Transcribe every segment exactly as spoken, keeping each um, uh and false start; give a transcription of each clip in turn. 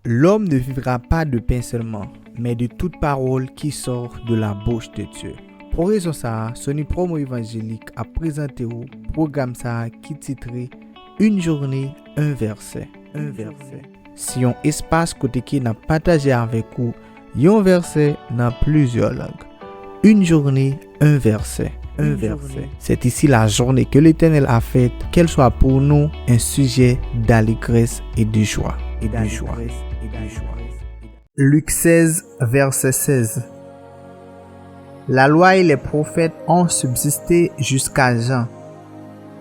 L'homme ne vivra pas de pain seulement, mais de toute parole qui sort de la bouche de Dieu. Pou rezon sa a, Sony Promo Evangelik ap prezante w pwogram sa a ki titre Une journée, un verset. Un verset. Se yon espas kote ke n ap pataje avèk ou yon vèsè nan plizyè lang. Une journée, un verset. Un verset. C'est ici la journée que l'Éternel a faite, qu'elle soit pour nous un sujet d'allégresse et de joie. Et de joie. Luc seize, verset seize. La loi et les prophètes ont subsisté jusqu'à Jean.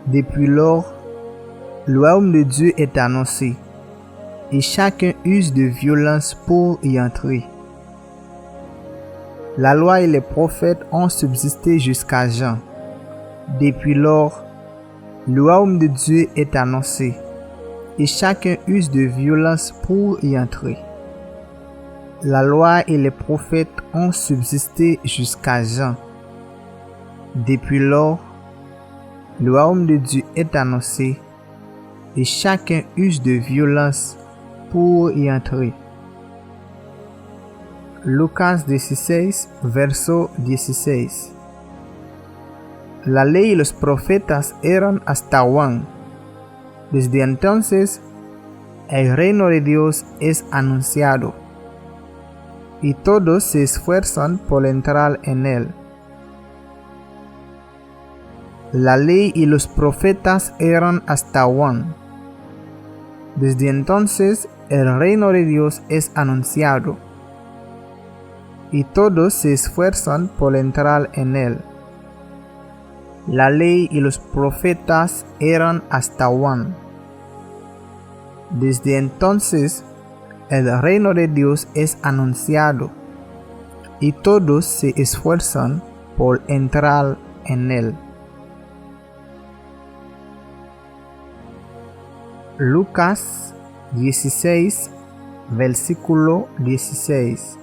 Depuis lors, le royaume de Dieu est annoncé, et chacun use de violence pour y entrer. La loi et les prophètes ont subsisté jusqu'à Jean. Depuis lors, le royaume de Dieu est annoncé, et chacun use de violence pour y entrer. La loi et les prophètes ont subsisté jusqu'à Jean. Depuis lors, le royaume de Dieu est annoncé, et chacun use de violence pour y entrer. Lucas dieciséis, verso dieciséis. La ley y los profetas eran hasta Juan. Desde entonces, el reino de Dios es anunciado, y todos se esfuerzan por entrar en él. La ley y los profetas eran hasta Juan. Desde entonces, el reino de Dios es anunciado, y todos se esfuerzan por entrar en él. La ley y los profetas eran hasta Juan. Desde entonces, el reino de Dios es anunciado, y todos se esfuerzan por entrar en él. Lucas dieciséis, versículo dieciséis.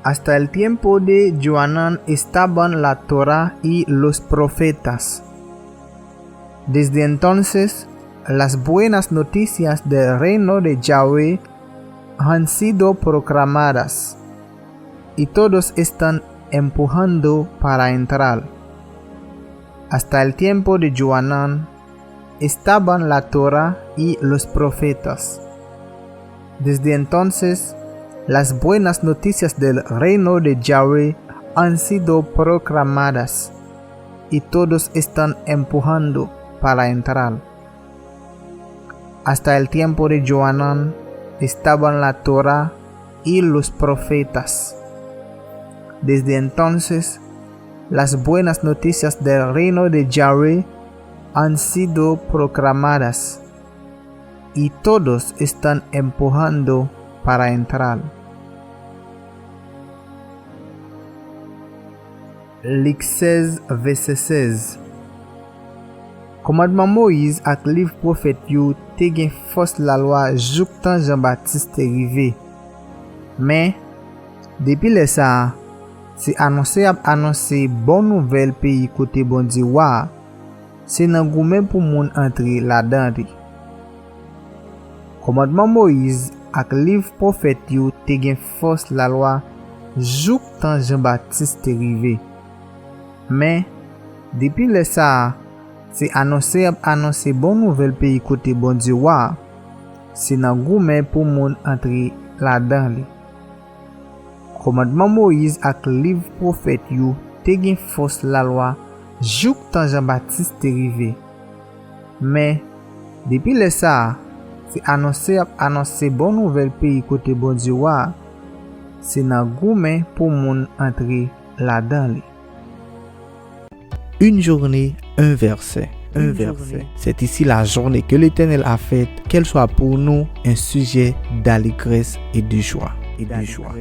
Hasta el tiempo de Joanán estaban la Torá y los profetas. Desde entonces, las buenas noticias del reino de Yahweh han sido proclamadas, y todos están empujando para entrar. Hasta el tiempo de Joanán estaban la Torá y los profetas. Desde entonces, las buenas noticias del reino de Yahweh han sido proclamadas, y todos están empujando para entrar. Hasta el tiempo de Joanán estaban la Torá y los profetas. Desde entonces, las buenas noticias del reino de Yahweh han sido proclamadas, y todos están empujando para entrar. Lik sèz, vèsè sèz. Kòmandman Moyiz ak liv pwofèt yo te gen fòs lalwa jouktan Jan Batis te rive. Men, depi lè sa a, se anonse y ap anonse bon nouvèl peyi kote Bondye wa a, se nan goumen pou moun antre ladan li. Kòmandman Moyiz ak liv pwofèt yo te gen fòs lalwa jouktan Jan Batis te rive. Men, depi lè sa a, se anonse y ap anonse bon nouvèl peyi kote Bondye wa a, se nan goumen pou moun antre ladan li. Kòmandman Moyiz ak liv pwofèt yo te gen fòs lalwa jouktan Jan Batis te rive. Men, depi lè sa a, se anonse y ap anonse bon nouvèl peyi kote Bondye wa a, se nan goumen pou moun antre ladan li. Une journée, un verset. Un verset. C'est ici la journée que l'Éternel a faite, qu'elle soit pour nous un sujet d'allégresse et de joie. Et de joie.